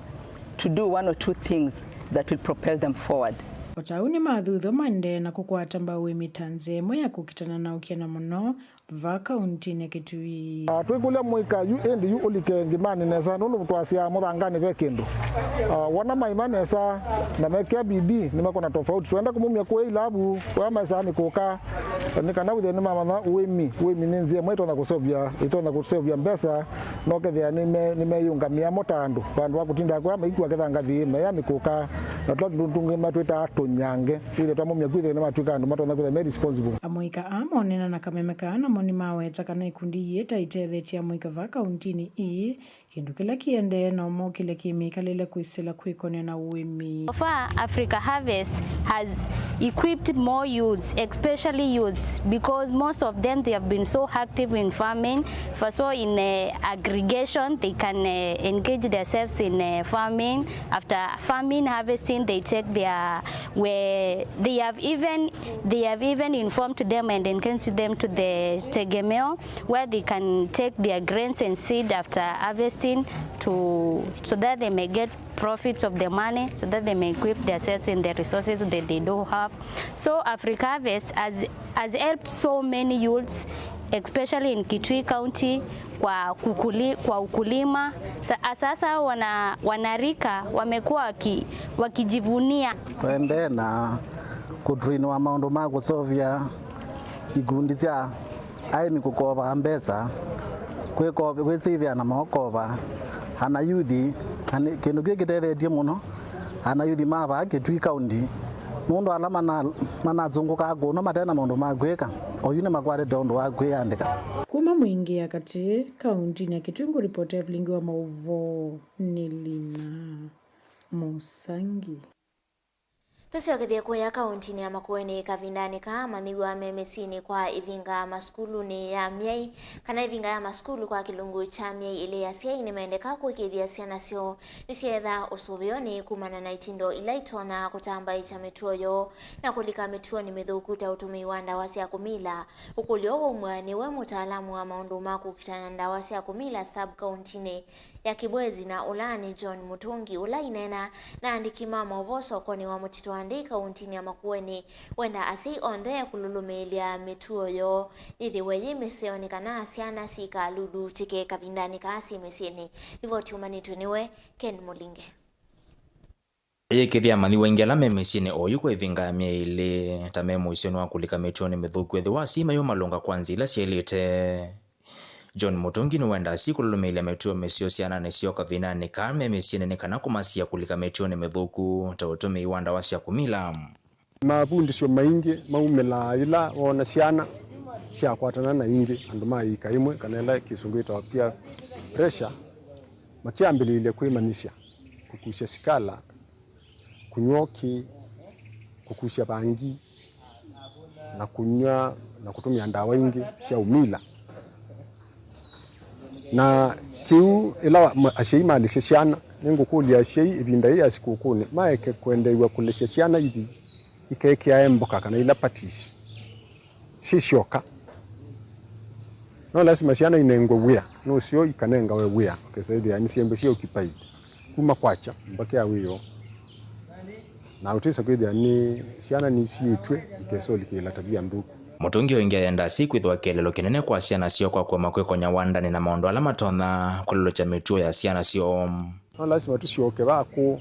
to do one or two things that will propel them forward. O ta ũu nĩmathuthw'a maendee na kũkwata mbau ũĩmi ta nzĩa ĩmwe ya kũkitana na ũkĩa na mũno vaa kauntinĩ ya Kitui. Ah, twĩkũlya mũika yu ĩndĩ yu ũlike ngimanĩ nesa, nũndũ twasyaa mũthanganĩ ve kĩndũ. Ah, wona maima nesa na mekĩa bidii, nĩmekwona tofauti. Twenda kũmumya kũya ilavu, kũya maesaa mĩkũka, nĩ kana wĩthĩe nĩmamanya ũĩmi. Ũĩmi nĩ nzĩa ĩmwe ĩtonya kũseũvya, ĩtonya kũseũvya mbesa, na ũkethĩa nĩme- nĩmeyĩũngamĩa mo ta andũ, vandũ va kũtinda kũya maikua ketha ngathĩ meya mĩkũka. Na tũla tũndũ tũngĩ matwĩtaa tũnyange, twĩthĩe twamomya kwĩthĩe nĩmatw'ĩka andũ matonya kwĩthĩa me responsible. Amũika aa monena na kameme kaa namo nĩmaweta kana ikundi ii ta itethetye amũika vaa kauntinĩ ii, kĩndũ kĩla kĩendee na ũmokĩlya kĩmĩkalĩle kwĩsĩla kwĩkonea na ũĩmi. So far, Africa Harvest has equipped more youths, especially youths, because most of them, they have been so active in farming. For so in, uh, aggregation, they can, uh, engage themselves in, uh, farming. After farming, harvesting, they take their, where they have even, they have even informed them and encouraged them to the tegemeo, where they can take their grains and seed after harvesting to, so that they may get profits of the money, so that they may equip themselves in the resources that they do have. So Africa Harvest has, has helped so many youths, especially in Kitui County, kwa kukuli-, kwa ukulima. Sa-, sasa wana-, wanarika wamekuwa waki-, wakijivunia. Tũendee na kũtrainiwa maũndũ ma kũseũvya ikundi sya aĩmi kũkova mbesa, kwĩko-, kwĩsĩvĩa na maũkova anayuthi, na nĩ kĩndũ kĩu kĩtethetye mũno anayuthi ma vaa Kitui County, nũndũ ala mana-, manazungũkaa kũno mate na maũndũ ma kwĩka, oyu nĩmakwatĩte ũndũ wa kwĩyandĩka. Kuma Mwingi ya Katĩ, kauntinĩ ya Kitui, ngũripota Evelyn wa maũvoo nĩ Lina Mũsangi. Tũsyokethye kũya kauntinĩ ya Makueni kavindanĩ kaa, amanyĩw'a me mĩsyĩnĩ kwa ĩvinga masukulunĩ ya myei, kana ĩvinga ya masukulu kwa kĩlungu kya myei ĩlĩ ya asyai nĩmendeka kũĩkĩĩthya syana syoo nĩsyeetha ũsũvĩonĩ kumana na itindo ila itonya kũtambaĩkya mĩtuo yoo na kũlika mĩtuonĩ mĩthũku ta ũtũmĩi wa ndawa sya kũmila. Ũkũlyo waumw'a nĩwe mũtaalamu wa maũndũ ma kũkitana na ndawa sya kũmila sub kauntinĩ ya Kibwezi, na ũla nĩ John Mutungi, ũla aineena na andĩki ma maũvoo sokonĩ wa Mũtitũ wa Ndei kauntinĩ ya Makueni. Wenda asyai onthe kũlũlũmĩĩlya mĩtuo yoo yĩthĩwe yĩ mĩseonĩ kana syana sikalulutĩke kavindanĩ kaa syĩ mĩsyĩnĩ. Livoti yumanĩtw'e nĩwe Ken Mũlinge. Yĩkĩthya amanyĩw'a aingĩ ala me mĩsyĩnĩ oyu kwa ĩvinga ya myei ĩlĩ ta me mũisyonĩ wa kũlika mĩtuonĩ mĩthũku ethĩwa asyai mayũmalũnga kwa nzĩa ila syaĩlĩte. John Mutungi nĩwendaa asyai kũlũlũmĩĩlya mĩtuo mĩseo syananĩ syoo kavindanĩ kaa me mĩsyĩnĩ nĩ kana kũmasia kũlika mĩtuonĩ mĩthũku ta ũtũmĩi wa ndawa sya kũmila. Mavundĩsyo maingĩ maumĩlaa yĩla woona syana syakwatana na ingĩ, andũ ma ĩika ĩmwe, kana ĩla kĩsũngũ yĩtawa peer pressure, makyambĩlĩĩlya kwĩmanyĩsya kũkusya sikala, kũnyw'a ũkĩ, kũkusya vangi, na kũnyw'a na kũtũmĩa ndawa ingĩ sya ũmila. Na kĩu, ĩla wa-, ma-, asyai malĩsya syana, nĩngũkũlya asyai ĩvinda yĩĩ ya sikũkũnĩ maeke kwendeew'a kũlesya syana ithi ikekĩae mboka kana ila patties syĩ syoka. No lasima syana inengwe wĩa, nũseo ikanengawe wĩa, ũkesa ĩthĩa nĩsyĩmbwe syĩ occupied kuma kwakya mbaka ya wĩoo, na ũtĩsa kwĩthĩa nĩ syana nĩsiĩtw'e ikesa ũlikĩĩla tavia nthũku. Mũtũngi oingi ayenda asyai kwĩthĩwa kĩeleelo kĩnene kwa syana syoo kwa kũema kwĩkonya wandanĩ na maũndũ ala matonya kũlelũkya mĩtuo ya syana syoo. No lasima tũsyoke vaa kũũ.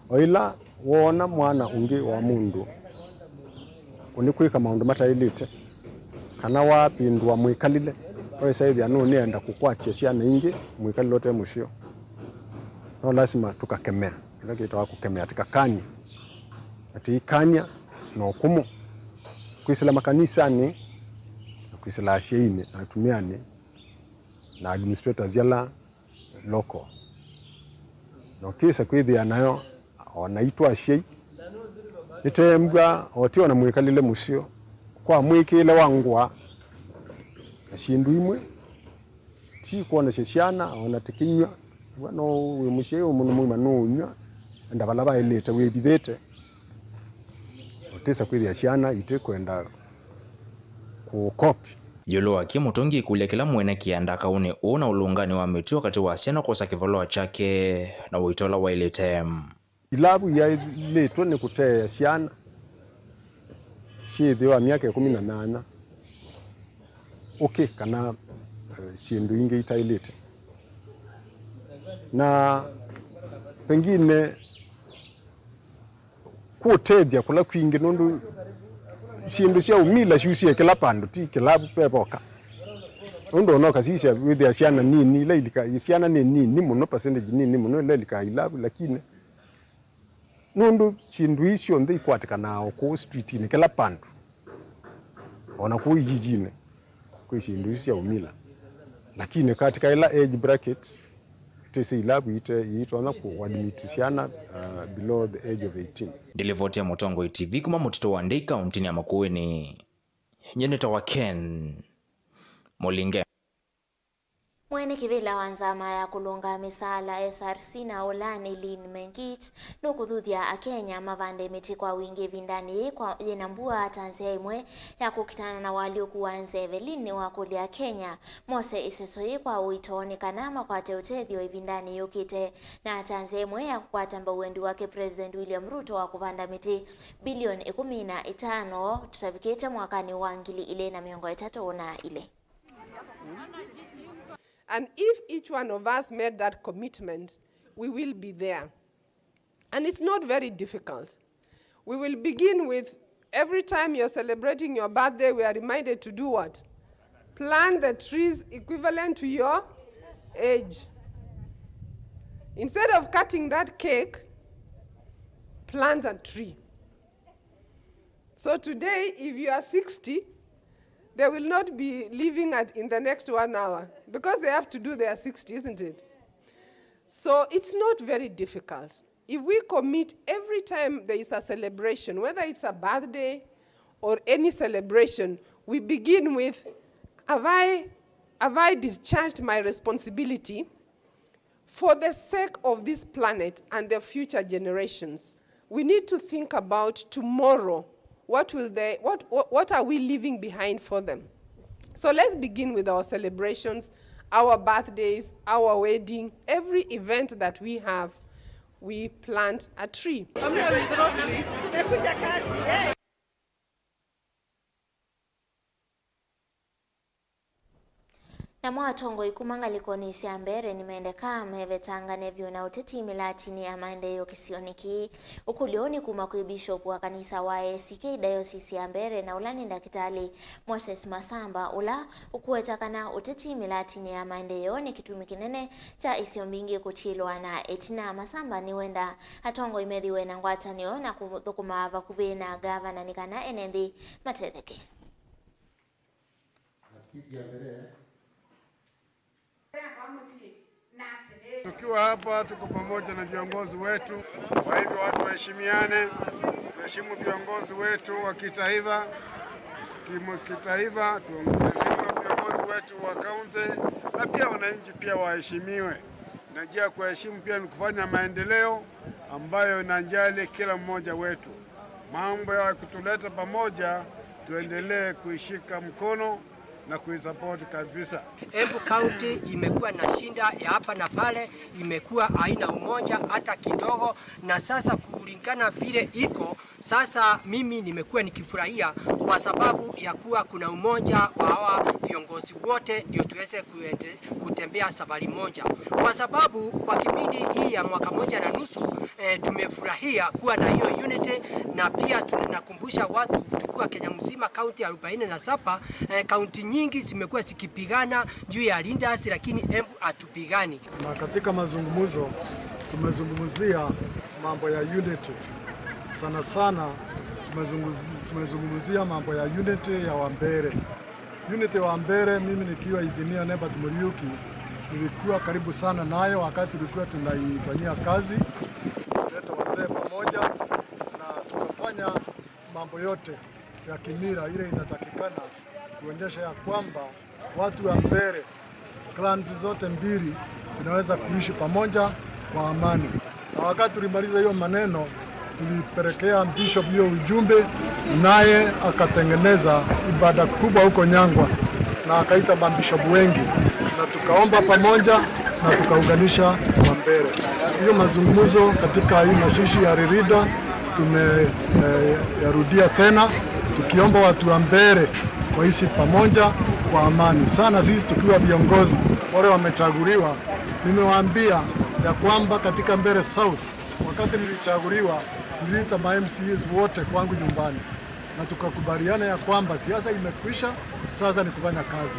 O ĩla woona mwana ũngĩ wa mũndũ ũnĩkwĩka maũndũ mataĩlĩte, kana wavĩndũa mwĩkalĩle, ũĩsa ĩthĩa nũnĩenda kũkwatya syana ingĩ mwĩkalĩle ũte mũseo. No lasima tũkakemea, kĩla kĩtawa kũkemea, tũkakany'a, na tũikany'a na ũkũmũ, kwĩsĩla makanisanĩ, na kwĩsĩla asyainĩ na atumĩanĩ na administrators ala local. Na ũkĩsa kwĩthĩa nayo, o naitũ asyai, nĩteembwa o tĩ o na mwĩkalĩle mũseo kwa mwĩkĩĩle wa ngũa na syĩndũ imwe, ti kwonasya syana, o na tũkĩnyw'a. W'a no wĩ mũsyai mũndũ mũima nũũnyw'a, enda vala vaĩlĩte wĩvithĩte. Ũtĩsa kwĩthĩa syana itĩkwenda kũkopi. Ĩũlũ wa kĩ, Mũtũngi ĩkũlya kĩla mwene kĩanda kaũnĩ ũũ na ũlũnganĩ wa mĩtuo katĩ wa syana kwosa kĩvalũa kyake na ũito ũla waĩlĩte. Ilavu yaĩlĩtwe nĩ kũteea syana syĩ ĩtheo wa myaka ĩkũmi na nyanya ũkĩ kana, eh, syĩndũ ingĩ itaĩlĩte. Na pengine kũtethya kũla kwingĩ, nũndũ syĩndũ sya ũmila syusie kĩla vandũ, ti kĩlavu ve voka. Nũndũ ona ũkasisya wĩthĩa syana nini ila ilika, syana nĩ nini mũno, percentage nini mũno ila ilikaa ilavu, lakini Nũndũ syĩndũ ii syonthe ikwatĩkanaa o kũu streetinĩ, kĩla vandũ, o na kũu ijijinĩ, kwĩ syĩndũ isu syaumĩla. Lakini katika ila age bracket, tĩsĩ ila ite-, iitonya kũadmit syana, uh, below the age of eighteen. Ndilivoti ya Mũtongoi T V kuma mũtitũ wa Ndei, kauntinĩ ya Makueni, nyie nĩtawa Ken Mũlinge. Mwene kĩvĩla wa nzama ya kũlũnga mĩsaala S R C na ũla nĩ Lynn Mengich nũkũthuthya Akenya mavande mĩtĩ kwa wingĩ ĩvindanĩ yĩĩ kwa yĩna mbua ta nzĩa ĩmwe ya kũkitana na ũalyũku wa nzeve. Lynn nĩwakũlya Akenya mose ĩseso yĩĩ kwa ũito nĩ kana makwate ũtethyo ĩvindanĩ yũkĩte, na ta nzĩa ĩmwe ya kũkwata mbau wendi wake President William Ruto wa kũvanda mĩtĩ bilioni ĩkũmi na ĩtano tũtavikĩte mwakanĩ wa ngili ilĩ na mĩongo ĩtatũ na ilĩ. And if each one of us made that commitment, we will be there. And it's not very difficult. We will begin with, every time you're celebrating your birthday, we are reminded to do what? Plant the trees equivalent to your age. Instead of cutting that cake, plant a tree. So today, if you are sixty, they will not be living at, in the next one hour, because they have to do their sixty, isn't it? So it's not very difficult. If we commit every time there is a celebration, whether it's a birthday or any celebration, we begin with, "Have I, have I discharged my responsibility for the sake of this planet and the future generations?" We need to think about tomorrow. What will they, what, what, what are we leaving behind for them? So let's begin with our celebrations, our birthdays, our wedding, every event that we have, we plant a tree. Namo atongoi kuma ngalĩkonĩ sya Mbeere nĩmendekaa mevetangane vyũ na ũteti mĩlatinĩ ya maendeeo kĩsionĩ kĩĩ. Ũkũlyo ũũ nĩ kuma kwĩ Bishop wa kanisa wa A C K Diocese ya Mbeere na ũla nĩ ndakĩtalĩ Moses Masamba, ũla ũkũweta kana ũteti mĩlatinĩ ya maendeeo nĩ kĩtumi kĩnene kya isio mbingĩ kũtilwa na ĩtina. Masamba nĩwenda atongoi methĩwe na ngwatanĩo na kũthũkũma vakuvĩ na ngavana nĩ kana ene nthĩ matetheke. Tukiwa hapa, tuko pamoja na viongozi wetu, kwa hivyo watu waheshimiane, tuheshimu viongozi wetu wa kitaifa, kimu-, kitaifa, tuheshimu viongozi wetu wa kaunti, na pia wananchi pia waheshimiwe. Na njia ya kuheshimu pia ni kufanya maendeleo ambayo inajali kila mmoja wetu. Mambo ya kutuleta pamoja, tuendelee kuishika mkono na kuisupport kabisa. Embu County imekuwa na shida ya hapa na pale, imekuwa haina umoja hata kidogo, na sasa kulingana vile iko, sasa mimi nimekuwa nikifurahia kwa sababu ya kuwa kuna umoja wa hawa viongozi wote, ndio tuweze kuende-, kutembea safari moja, kwa sababu kwa kipindi hii ya mwaka moja na nusu, eh, tumefurahia kuwa na hiyo unity, na pia tunakumbusha watu tukiwa Kenya mzima, kaunti arobaini na saba, eh, kaunti nyingi zimekuwa zikipigana juu ya leaders, lakini embu hatupigani. Na katika mazungumzo tumezungumzia mambo ya unity. Sana sana tumezunguz-, tumezungumzia mambo ya unity ya Wambere. Unity wa Mbeere, mimi nikiwa Engineer Nebat Muriuki, nilikuwa karibu sana nayo wakati tulikuwa tunaifanyia kazi, kuleta wazee pamoja, na tukafanya mambo yote ya kimila ile inatakikana kuonyesha ya kwamba watu wa Mbeere, clans zote mbili zinaweza kuishi pamoja kwa amani. Na wakati tulimaliza hiyo maneno, tulipelekea bishop hiyo ujumbe, naye akatengeneza ibada kubwa huko Nyangwa na akaita mabishop wengi, na tukaomba pamoja na tukaunganisha Wambere. Hiyo mazungumzo katika hii mashishi ya Ririda tume, eh, yarudia tena, tukiomba watu wa Mbeere waishi pamoja kwa amani. Sana sisi tukiwa viongozi wale wamechaguliwa, nimewaambia ya kwamba katika Mbeere South, wakati nilichaguliwa, niliita ma M C As wote kwangu nyumbani na tukakubaliana ya kwamba siasa imekwisha, sasa ni kufanya kazi.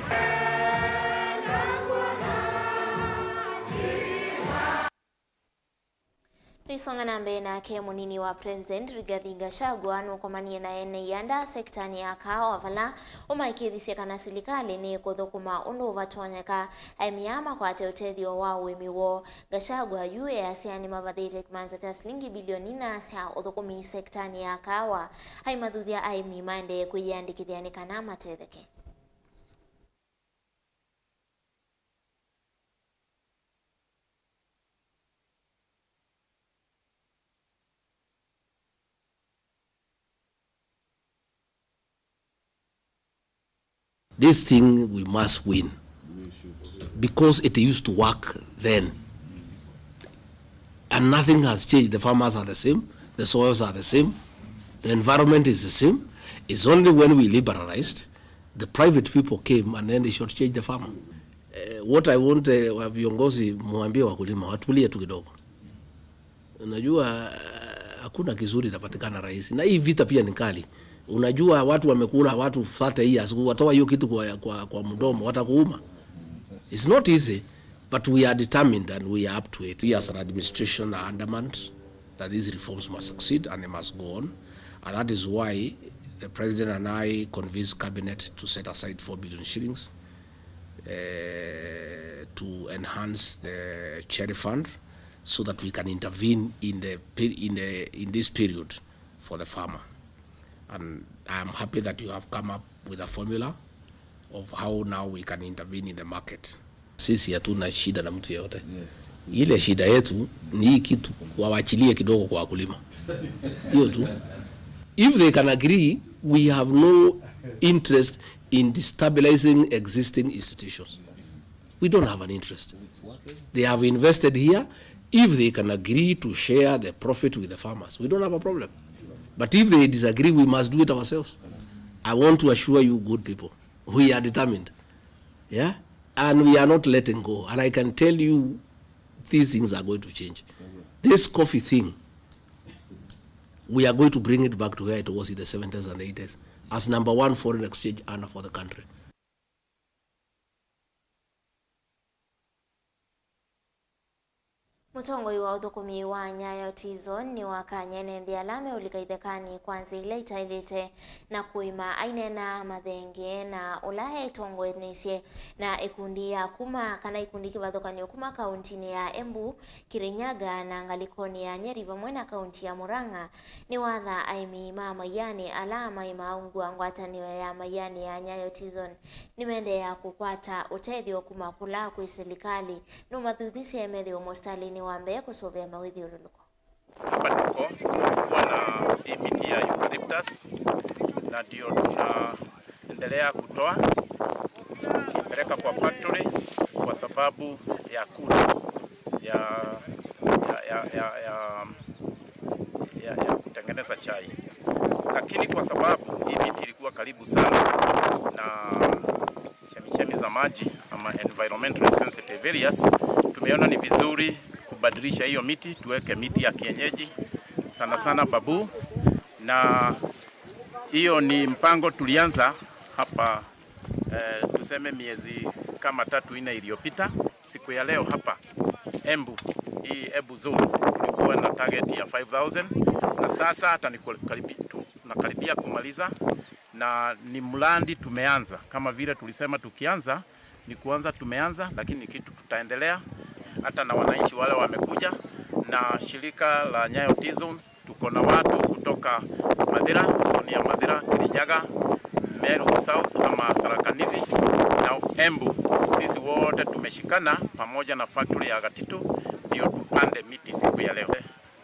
Nĩ Songa na mbee nake, mũnini wa President Rigathi Gachagua nũkomanie na ene ianda sektanĩ ya kaawa vala ũmaĩkĩĩthisye kana silikalĩ nĩ kũthũkũma ũndũ ũvatonyeka aĩmi aa makwate ũtethyo wa ũĩmi woo. Gachagua yu easya nĩmavathĩte kĩmanza kya silingi bilioni ina sya ũthũkũmi sektanĩ ya kaawa. Aimathuthya aĩmi maendee kwĩyĩandĩkĩthya nĩ kana matetheke. This thing we must win because it used to work then. And nothing has changed. The farmers are the same, the soils are the same, the environment is the same. It's only when we liberalized, the private people came and then they shortchanged the farmer. Eh, what I want, eh, wa viongozi, muambie wakulima watulie tu kidogo. Unajua, eh, hakuna kizuri itapatikana rahisi. Na hii vita pia ni kali. Unajua, watu wamekula watu thirty years, kuwatoa hiyo kitu kwa, kwa, kwa mdomo, watakuuma. It's not easy, but we are determined and we are up to it. We as an administration are adamant that these reforms must succeed and they must go on. And that is why the president and I convinced cabinet to set aside four billion shillings, eh, to enhance the cherry fund so that we can intervene in the pe-, in the, in this period for the farmer. And I am happy that you have come up with a formula of how now we can intervene in the market. Sisi hatuna shida na mtu yeyote. Yes. Ile shida yetu ni hii kitu, wawachilie kidogo kwa wakulima. Hiyo tu. If they can agree, we have no interest in destabilizing existing institutions. We don't have an interest. They have invested here. If they can agree to share the profit with the farmers, we don't have a problem. But if they disagree, we must do it ourselves. I want to assure you, good people, we are determined. Yeah? And we are not letting go. And I can tell you, these things are going to change. This coffee thing, we are going to bring it back to where it was in the seventies and the eighties as number one foreign exchange earner for the country. Mũtongoi wa ũthũkũmi wa Nyayo T-Zone nĩwakany'a ene nthĩ ala meũlika ithekanĩ kwa nzĩa ila itaĩlĩte na kũĩma, aineena mathenge na ũla etongoenisye na ĩkundi ya kuma, kana ikundi kĩvathũkany'o kuma kauntinĩ ya Embu, Kirinyaga na ngalĩkonĩ ya Nyeri vamwe na kaunti ya Murang'a. Nĩwatha aĩmi ma maianĩ ala maĩmaa ungu wa ngwatanĩo ya maianĩ ya Nyayo T-Zone nĩmaendeea kũkwata ũtethyo kuma kũla kwĩ silikalĩ. Nũmathuthisye methĩwe mũsitalĩnĩ wa mbee kũsũvĩa mawĩthyũlũlũko. Hapa tuko, tulikuwa na hii miti ya eucalyptus, na ndio tunaendelea kutoa, tukipeleka kwa factory kwa sababu ya kuni, ya, ya, ya, ya, ya, ya, ya kutengeneza chai. Lakini kwa sababu hii miti ilikuwa karibu sana na chemichemi za maji ama environmentally sensitive areas, tumeona ni vizuri kubadilisha hiyo miti, tuweke miti ya kienyeji, sana sana babu, na hiyo ni mpango tulianza hapa, eh, tuseme miezi kama tatu nne iliyopita. Siku ya leo hapa Embu, hii Embu zone, tulikuwa na target ya five thousand, na sasa hata ni karibi-, tunakaribia kumaliza, na ni mradi tumeanza. Kama vile tulisema tukianza, ni kuanza tumeanza, lakini ni kitu tutaendelea. Hata na wananchi wale wamekuja, na shirika la Nyayo T-Zones, tuko na watu kutoka Mathira, zone ya Mathira, Kirinyaga, Meru South ama Tharaka Nithi na Embu. Sisi wote tumeshikana pamoja na factory ya Gatito ndio tupande miti siku ya leo.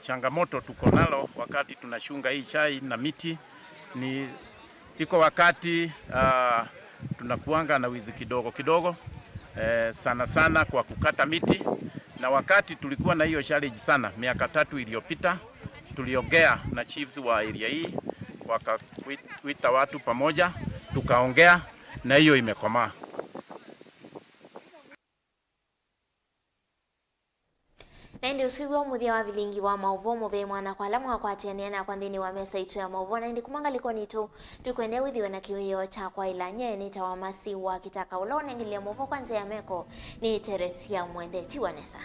Changamoto tuko nalo wakati tunachunga hii chai na miti ni, iko wakati, ah, tunakuanga na wizi kidogo kidogo, eh, sana sana kwa kukata miti. Na wakati tulikuwa na hiyo challenge sana miaka tatu iliyopita, tuliongea na chiefs wa area hii, wakakuita watu pamoja, tukaongea, na hiyo imekomaa. Na ĩndĩ ũsu w'o mũthya wa vilingi wa maũvoo mũvee mwana kwa ala mwakwatĩanĩa nakwa nthĩnĩ wa mesa itũ ya maũvoo. Na ĩndĩ kuma ngalĩkonĩ itũ, tũkwendea wĩthĩwe na kĩwĩoo kya kwaĩla. Nyie nĩtawa Masi wa Kitaka, ũla ũnengelea maũvoo kwa nzĩa ya meko nĩ Teresia Mwende. Tiwa nesa.